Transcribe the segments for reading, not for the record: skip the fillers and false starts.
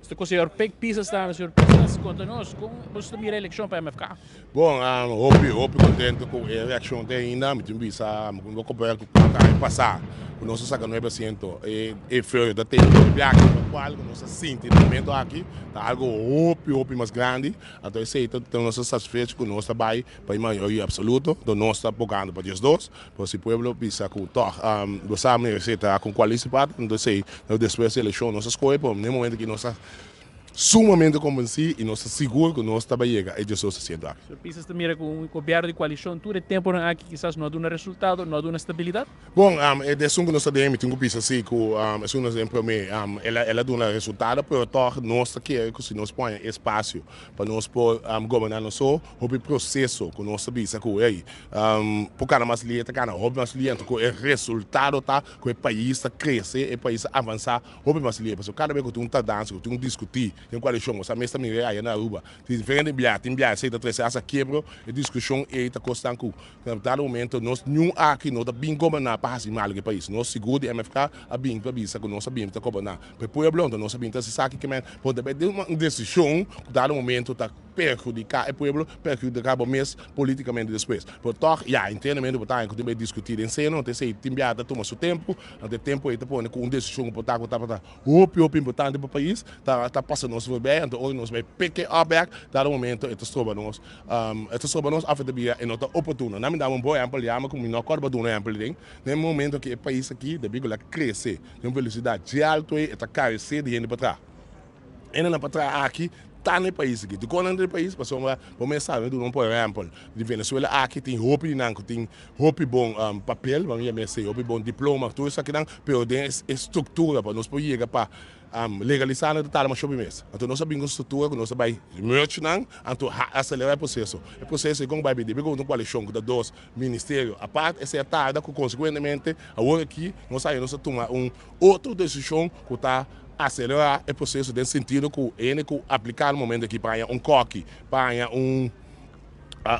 Esta ku señor Pik Pisas tambe. Señor Pisas, konta nos kon bo ta mira elekshon pa MFK? Bon, hopi, hopi kontento ku e reakshon te ainda. Mi tin bisa, mi por kompara ku aña pasá ku nos a saka nuebe asiento. E euforia ta tene hopi biaha, lokual ku nos a sinti na momento aki ta algu hopi, hopi mas grandi. Anto esei ta nos ta satisfecho ku nos ta bai pa e mayoria absoluto. Anto nos ta bogando pa diesdos. Pero si pueblo bisa ku tòg bo sa merese ta ku koalisi parti, anto esei despues di elekshon nos a skohe, pero na e momento aki nos ta sumamente konvensí i nos ta sigur ku nos ta bai yega e diesdos asiento aki. Señor Pisas ta mira ku un gobièrnu di koalishon tur e tempunan aki kisas no a duna resultado, no a duna stabilidat? Bon, e esun ku nos ta den, mi tin ku bisa si ku esun ku nos ta den promé el a duna resultado, pero tòg nos ta kere ku si nos por haña espasio pa nos por goberná nos so, hopi proseso ku nos ta bisa ku ey por kana mas lihe ta kana hopi mas lihe, anto ku e resultado ta ku e pais ta krese, e pais ta avansá hopi mas lihe, pasobra kada bes ku tin un tardansa, ku tin un diskutí den koalishon, bo sa mes ta mira aya na Aruba, tin diferente bia, tin bia esei ta trese hasta kiebro, e diskushon ey ta kosnan ku na dado momento nos niun aki no ta bin goberná pa hasi malu ku e pais, nos sigur di MFK a bin pa bisa ku nos a bin ta goberná pa e pueblo, anto nos a bin ta hasi esaki ke men por ta bay un desishon ku dado momento ta perhudiká e pueblo, perhudiká bo mes politikamente despues. Pero tòg, ya, internamente bo ta haña ku tin bay diskutí den seno, anto esei tin biaha ta tuma su tempu, anto e tempu ei ta pone ku un desishon ku por ta ku tabata hopi hopi importante pa pais ta ta pasa nos voorbij, anto ora nos bay pick it up back, dado momento e ta stroba nos, e ta stroba nos of e ta bira e no ta oportuno. Nan mi daba un bon ehempel yama ku mi no acorda pa duna un ehempel den, den e momento ku e pais aki debí ku el a krese den un velocidad dje alto ei e ta karese di hende pa traha. Hendenan pa traha aki ta na e pais aki. Dikon nan ta na e pais? Pasobra bo mes sabi, mi duna un por ehempel, di Venezuela aki tin hopi di nan ku tin hopi bon papel, bo a mester hopi bon diploma, tur esakinan, pero den e struktura pa nos por yega pa legalisá nan ta tarda masha hopi mes. Anto nos a bin ku un struktura ku nos a bai merge nan, anto aselerá e proseso. E proseso ei kon bai bin? Debe ku un koalishon ku ta dos ministerio apart, esei a tarda ku konsekuentemente awor aki nos a nos a tuma un otro desishon ku ta aselerá e proseso den sentido ku hende ku apliká na momento aki pa haña un kòki, pa haña un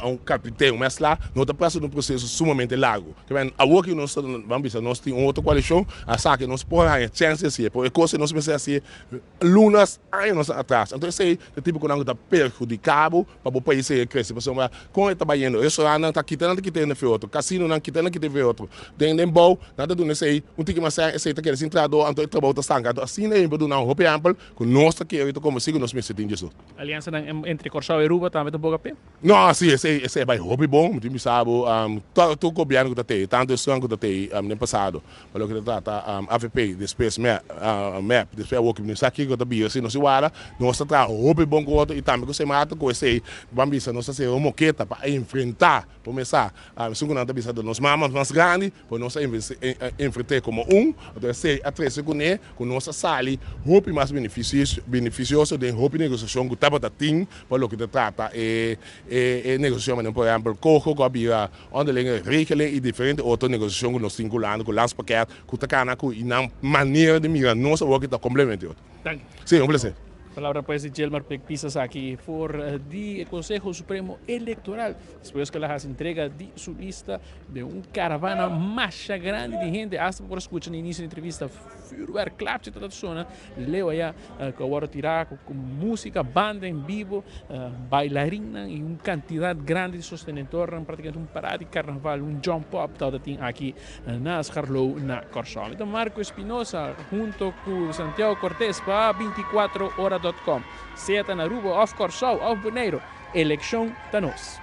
un karpintero, un mèsla, no ta pasa un proseso sumamente largu. Te men awor ki nos ta ban bisa nos tin un otro koalishon a sa ke nos por haña chèns di hasié, pero e kos ei nos mester hasié lunas, años atras. Anto esei ta tipo ku nan ku ta perhudiká bo pa bo pais sigui krese pasobra kon e ta bayendo restaurantnan ta kita nan ta kita hende fe otro casinonan kita nan kita hende fe otro den den bou nan ta duna esei un tiki mas sèn esei ta keda sin trahador anto e trabou ta stanka anto asina e por duna un hopi ehempel ku nos ta kere ta konvensí ku nos mester tin Jesus. Aliansanan entre Kòrsou i Aruba tambe ta boga p'e? No, si, esei esei a bai hopi bon. Mi tin bisa bo, tur gobièrnu ku ta tei, tantu esun ku ta tei den pasado, pa loke ta trata avp, despues mep, despues awor ku mi no sa kiko ta bira, si nos si wara, nos ta traha hopi bon ku otro i tambe ku Semata ku esei, ban bisa nos ta hasi un moketa pa enfrentá, promé sa, esun ku nan ta bisa ta nos mama mas grandi, pero nos a enfrent'é komo un, anto esei a trese kuné ku nos a sali hopi mas benefisioso den hopi negosiashon ku tabata tin pa loke ta trata e negosiashon manera por ehèmpel Coho ku a bira Onderlinge Regeling i diferente otro negosiashon ku nos tin ku Hulanda ku Landspakket ku ta kana ku i nan manera di mira nos awor ki ta kompletamente otro. Danki. Si, un plaser. Palabra pues di Gilmar Pik Pisas aki for di e Conseho Supremo Electoral despues cu el a haci entrega di su lista den un caravana masha grandi di hende hasta bo por a scucha na inicio di entrevista vuurwerk klapchi ta sona leu aya cu a wordo tira cu musica banda en bibo bailarinnan y un cantidad grandi di sostenedornan practicamente un parada di carnaval un jump up tabata tin aki na Scharloo na Kòrsou. Mi ta Marco Espinosa hunto ku Santiago Cortes pa binticuatro ora dot com. Sea ta na Aruba òf Kòrsou òf Boneiru, elekshon ta nos.